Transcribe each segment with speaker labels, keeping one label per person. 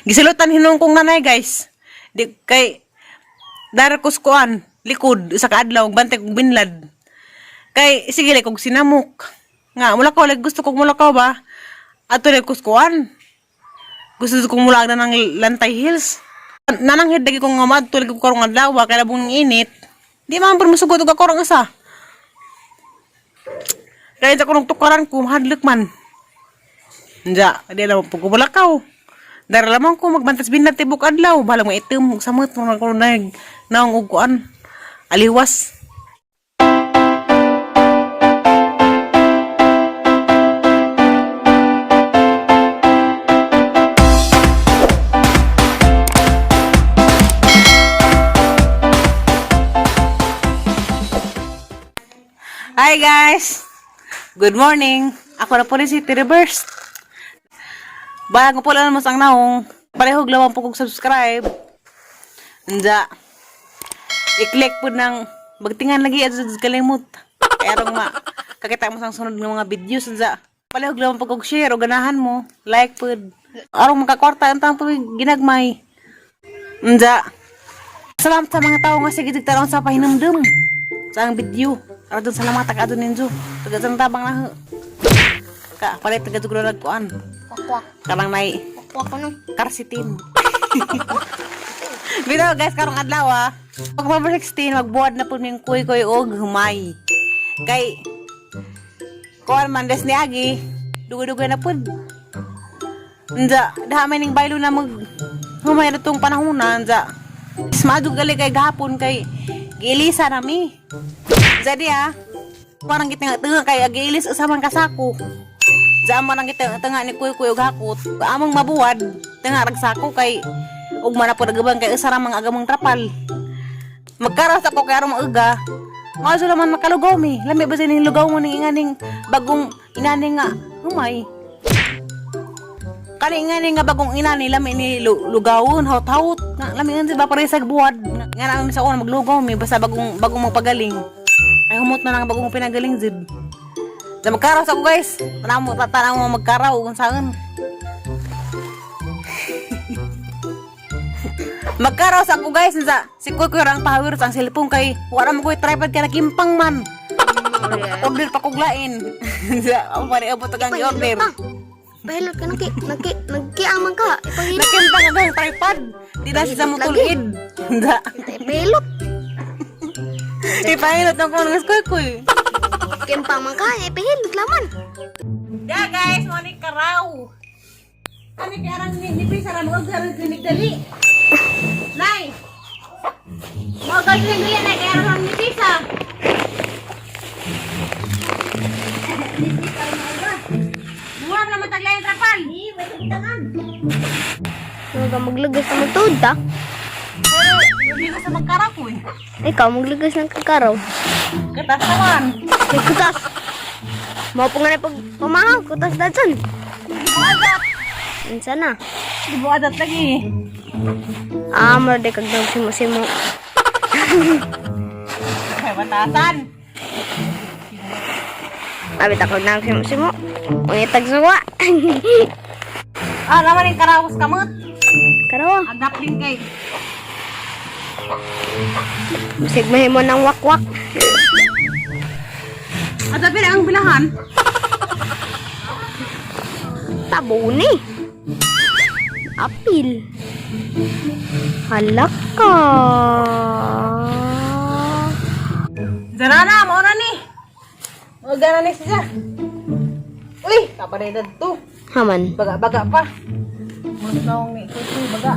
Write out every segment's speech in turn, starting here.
Speaker 1: Gisilutan hinong kong nanay, guys. Di kay dara ko kuan likod sa kaadlaw bantay kong binlad. Kay sige lang kog sinamok. Nga mulakaw like gusto kong mulakaw ba? Ato lang ko kuan. Gusto kong mulaag na ng Lantay Hills. Nananghid lagi kong nga madto lagi ko karong adlaw kay labong init. Di man pud mosugot og ako rong asa. Kaya sa kunong tukaran ko, mahadlok man. Nja, di alam po ko bulakaw. Dara lamang ko magbantas binat tibok adlaw, balang maitim ug samot mo ko nag naong og kuan. Aliwas. Hi guys. Good morning. Ako na po rin si Tiriverse. Bago po lang mo sang naong, parehog lawang po kong subscribe. Nja. I-click po ng magtingan lagi at kalimot. Kaya rong ma kakita mo sang sunod ng mga videos nja. Palehog lawang po kong share o ganahan mo, like po. Arong makakwarta ang tang ginagmay. Nja. Salamat sa mga tao nga sige tarong sa pahinumdum sa ang video. Aron dun salamat ka adun ninyo. Taga sa tabang na. Ka palit taga dugro nagkuan.
Speaker 2: Wakwak.
Speaker 1: Karang nay
Speaker 2: Wakwak ko no.
Speaker 1: karsitin. Bitaw guys karong adlaw ah. October 16 magbuwad na pud ning kuy-kuy og humay. Kay kuan man des ni Agi, dugo-dugo na pud. Nja, daha may ning baylo na mag humay na tong panahon na nja. Ismado gali kay gahapon kay giilisa na mi. Jadi ah, parang kita nga kay agiilis usa man kasako. Diyan man ang kita tanga ni Kuy Kuy og hakot. Among mabuwad, tanga rag sako kay ug man po nagabang kay usa ra mang agamang trapal. Magkaros ako kay aron mauga. Mao sila man makalugaw mi. Lami ba sining lugaw mo ning inganing bagong inani nga humay. Kani ingani nga bagong inani lami ni lugawon hawt-hawt. Nga lami nga ba pare sa buwad. Nga na sa una maglugaw mi basta bagong bagong magpagaling. Kay humot na lang ang bagong pinagaling zid. Da magkaraw sa ako guys. Tanaw mo, tanaw mo magkaraw kung saan. Magkaraw sa ako guys. Sa, si Kuy Kuy ang pahawir sa ang cellphone kay wala mo koy tripod kay nagimpang man. Order pa kog lain. Sa ako pa rin abot ang order.
Speaker 2: Pahilot ka nagki nagki nagkiamang ka. Ipahilot.
Speaker 1: Nakimpang ang tripod. Di na siya mo tulid. Da.
Speaker 2: Ipahilot.
Speaker 1: Ipahilot ang kuno Kuy Kuy.
Speaker 2: Kimpang man ka. Ipahilot laman.
Speaker 1: Da guys, mo ni karaw. Ani kay arang ni ni Pisa ra mo arang clinic dali. Nay. Mo gal clinic dali nay kay arang ni Pisa. Mura na mataglayan trapal. Di, may tangan.
Speaker 2: Huwag ka maglagas na magtuod ta.
Speaker 1: Pero hindi ko sa magkaraw ko eh.
Speaker 2: Ikaw maglagas ng kakaraw.
Speaker 1: Katas naman.
Speaker 2: May kutas. Mao po nga na pag pamahaw. Kutas datson.
Speaker 1: Di mo adat.
Speaker 2: Unsa na?
Speaker 1: Di mo adat lagi.
Speaker 2: Ah, mara di kag simo-simo.
Speaker 1: Kay batasan.
Speaker 2: Abit ako nang simo-simo. Uy, tagsuwa.
Speaker 1: Ah, naman yung karawas kamot.
Speaker 2: Karawa.
Speaker 1: Agap din kay.
Speaker 2: Bisig mahimo ng wakwak.
Speaker 1: Adat pila ang bilahan.
Speaker 2: Tabo ni. Apil. Halak ka.
Speaker 1: Zarana, mao na ni. Magana ni siya. Uy, kapaday to.
Speaker 2: Haman.
Speaker 1: Baga-baga pa. Mas naong ni kuy baga.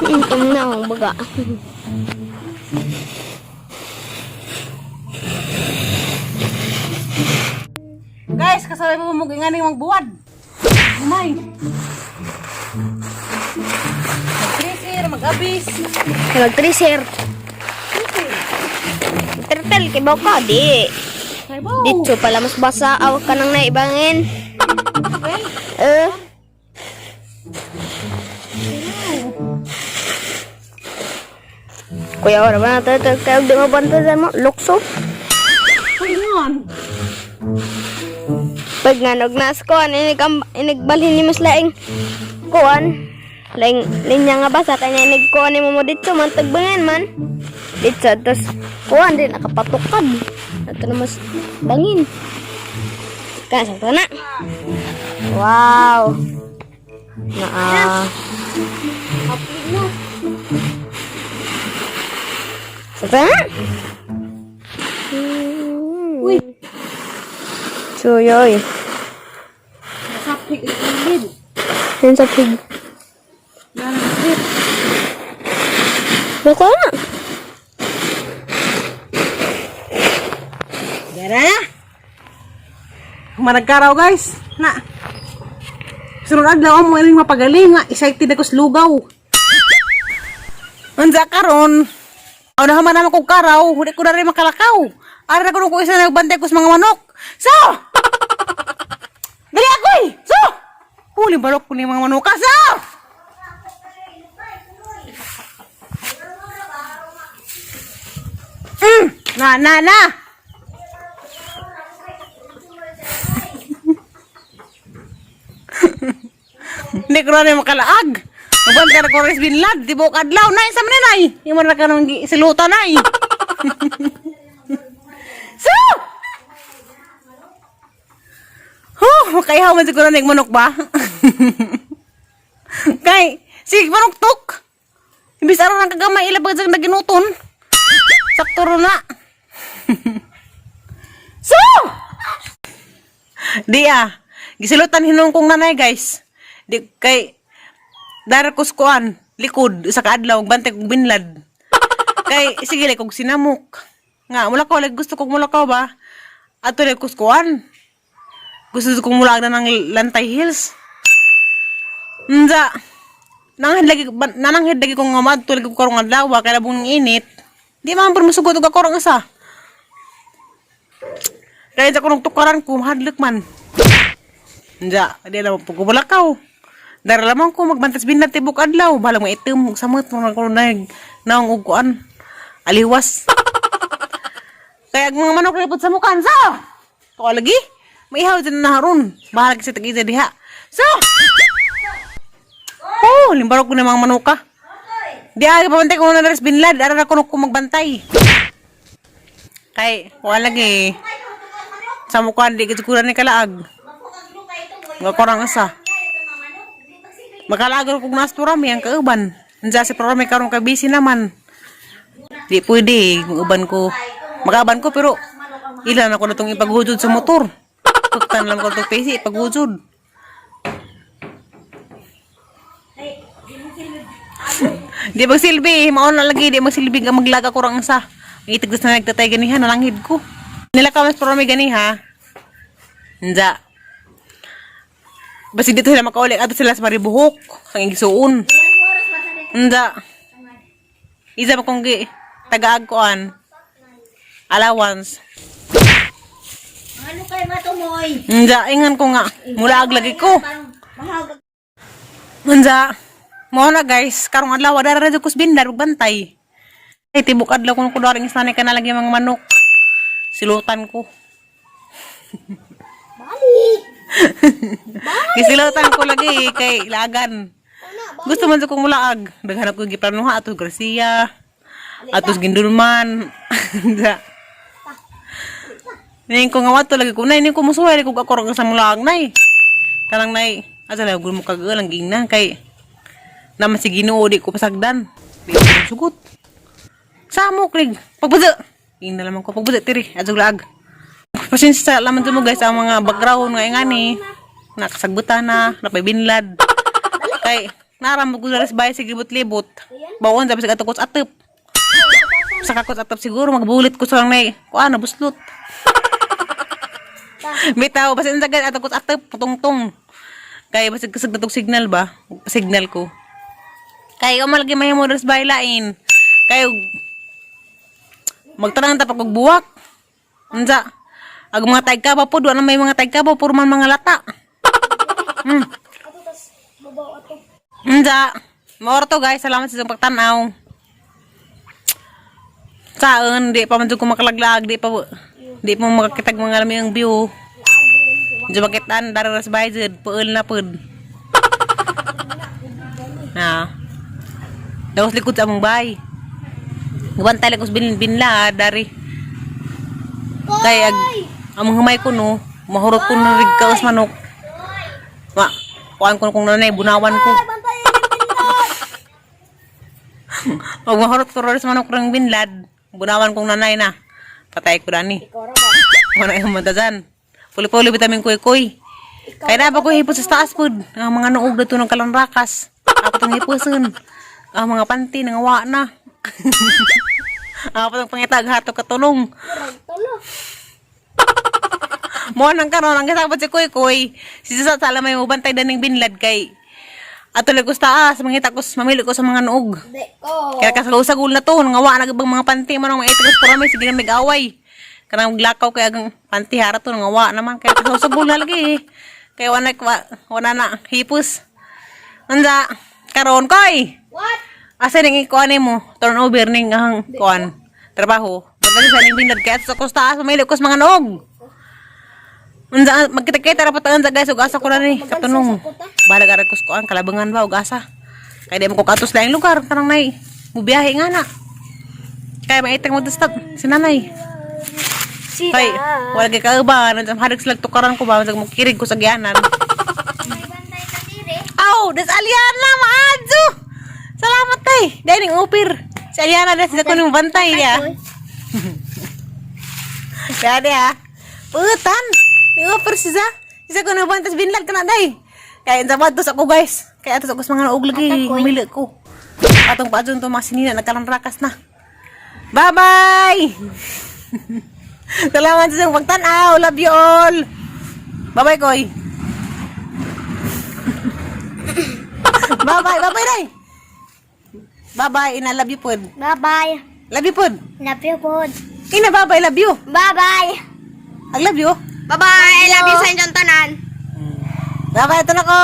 Speaker 2: Intom na akong baga.
Speaker 1: Guys, kasabay mo mo ingani magbuwad. Umay. Mag-tracer, mag-abis.
Speaker 2: Kay mag-tracer. Turtle, kay baw ka, di.
Speaker 1: Kay bo.
Speaker 2: Dito pala mas basa, aw ka nang naibangin.
Speaker 1: Well,
Speaker 2: Eh. Kuya, wala ba na turtle? Kaya di mo bantayan mo, lukso.
Speaker 1: uy, ngon.
Speaker 2: Pag nga nagnas ko, inig, inigbalhin ni mas laing kuan. Laing linya nga basa kay nanig ko ani mo mo dito man tagbangan man. Dito tas kuan din nakapatukad. Ato na mas bangin. Kaya sa na. Wow. Naa. Sa na. Uy. Chuyoy.
Speaker 1: Nasapig ang ilid.
Speaker 2: Yan sa pig.
Speaker 1: Nananakit.
Speaker 2: Bako na.
Speaker 1: Dara na. Managkaraw, guys. Na. Sunod adlaw mo ining mapagaling nga excited ako sa lugaw. Unsa karon? Aw na man naman kog karaw, hindi ko na rin makalakaw. Ara na kuno ko isa nagbantay ko sa mga manok. So! Dali ako eh! So! Huli balok ko ni mga manok ka. So! Na, na, na! Hindi ko na makalaag. Magbantay na ko rin binlad. Di buok adlaw. Nay, sa manin ay. Yung man na ka nang silutan ay. So! Huh, makaihaw man siguro na yung manok ba? Kay, sige manok tok. Imbis araw ng kagamay, ilabag sa naginuton. Sakto ro na. So! Di ah, gisilutan hinung kong nanay, guys. Di kay dara ko kuan, likod sa kaadlaw bantay kog binlad. Kay sige like kog sinamok. Nga mula ko like gusto kog mulakaw ba? Ato like kus kuan. Gusto kong mulaag na ng Lantay Hills. Unsa? Nanghid lagi nananghid lagi ko nga madto lagi ko karong adlaw kay labong init. Di man pud musugot og ako rong isa. Kaya sa kunong tukaran ko, mahadlok man. Nja, di alam po ko. Dara lamang ko magbantas binat tibok adlaw, balang maitim ug samot mga ko nag naong og kuan. Aliwas. Kaya ang mga manok lipot sa mukhaan sa. Ko lagi. Maihaw din na haron. Bahalag sa tag-isa diha. So. Oh, limbarok ko na mga manuka. Di ay pabantay ko na res binlad, ara na kuno ko magbantay. Kay wala lagi. Sa mukhaan di gid ni kalaag. Nga korang asa. Makalaag kog nas programa ang kauban. Unsa si programa karon kay busy naman. Di pwede uban ko. Makaban ko pero ilan ako na tong ipaghujod sa motor. Pagtan lang ko tong PC ipaghujod. Di magsilbi, mao na lagi di magsilbi nga maglaga ko rang sa. Itig sa nagtatay ganiha nalanghid ko. Nila ka mas programa ganiha. Unsa. Basi dito sila makauli ato sila sa Maribuhok, sa Igsuon. Unsa. Isa pa kong gi tagaag koan. Allowance.
Speaker 3: Ano kay matumoy?
Speaker 1: Unsa, ingan ko nga. Mulaag lagi ko.
Speaker 3: Mahal
Speaker 1: Unsa. Mao na, guys, karong adlaw dara ra jud ko sa bindar ug bantay. Ay tibok adlaw kun ko daring sanay ka na lagi mga manok. Silutan ko.
Speaker 3: Balik.
Speaker 1: Gisilutan ko lagi kay lagan. Gusto man sa kong mulaag. Daghan ako giplanuha ato Garcia. Ato Gindulman. Unsa. Ning ko nga wato lagi ko nay ning ko musuhay ko ako ra sa mulaag nay. Kanang nay, asa lang mo kag lang gingna kay naman si Ginoo di ko pasagdan. Di ko sugot. Samok rig. Pagbuda. Ingna lamang ko pagbuda tiri adto laag. Pasensya sa laman mo guys ang mga background nga ingani. Nakasagbutan na, napay binlad. Kay naram mo sa bay sige libot-libot. Bawon sabi sa ato ko sa atop. Sa kakot atop siguro magbulit ko sa lang nay. Kuan na buslot. Bitaw pasensya guys ato ko sa atop putungtong. Kay basig kasag natong signal ba? Signal ko. Kay ikaw malagi mahimo sa bay lain. Kay magtarang ta pag og buwak. Unsa? Ag mga tagkaba po, doon na may mga tagkaba, puro man mga lata. Unsa? Maoro to, guys, salamat sa inyong pagtanaw. Saan, di pa man jud ko makalaglag, di pa makakitag mga lami ang view. Di makitaan, dara sa bayad, puol na pud. Na. Dawas likod sa among bay. Gabantay lang ko sa binla dari. Kay ag among humay ko no, mahurot ko no rig kaos manok. Ma, kuan ko kung nanay bunawan ko. Pag mahurot ko rin sa manok rang binlad, bunawan kong nanay na. Patay ko dani. Wala yung matasan. Puli-puli vitamin kuy-kuy. Kaya na ba ko hipos sa taas pod. Ang mga noog na to ng kalanrakas. Ako tong hiposon. Ang mga panty nangawa na. Ako tong pangitag hato katulong. Mo nang karon ang kasabot si Kuy Kuy. Si sa sala may mubantay daning binlad kay ato lang ko sa taas, mangita ko mamili ko sa mga noog.
Speaker 2: Ko.
Speaker 1: Kaya kasagul na to, nangawa na gibang mga panty mo nang maitigos ko rami sige na mig-away. Kanang maglakaw kay agang panty hara to nangawa naman kaya kasagul na lagi eh. Kaya wala wala na hipos. Nanda karon koy.
Speaker 2: What?
Speaker 1: Asa ning ikuan mo? Turnover ning ang kuan trabaho. Pagdali sa ning binlad kaya sa kusta mamili ko sa mga noog. Unsa magkita-kita ra pataan sa guys ug asa ko na ni katunong. Balag ara ko sa kuan kalabangan ba ug asa. Kay di mo ko katos laing lugar kanang nay. Mubiyahe nga na. Kaya maitang mo stop si nanay.
Speaker 2: Sira.
Speaker 1: Kay wala kay kauban unsa harig sila tukaran ko ba unsa mo kirig ko sa giyanan. Aw, das Aliana maadyo. Salamat tay. Dahil ning upir. Si Aliana das sa kunong bantay niya. Kaya di ha. Putan. Ning upir si sa. Isa ko nang bantas binlag ka na day. Kaya sa batos ako guys. Kaya atos ako sa mga naog lagi. Humili ko. Atong paadyon to mga sinina nagkalanrakas na. Bye-bye! Salamat sa inyong pagtanaw. Love you all. Bye-bye, Koy. Bye-bye. Bye-bye, Day. Bye-bye. Ina, love you, pod.
Speaker 2: Bye-bye.
Speaker 1: Love you, pod.
Speaker 2: Love you po.
Speaker 1: Ina, bye-bye. Love you.
Speaker 2: Bye-bye.
Speaker 1: I love you.
Speaker 2: Bye-bye. I love you sa inyong tanan.
Speaker 1: Bye-bye. Ito na ko.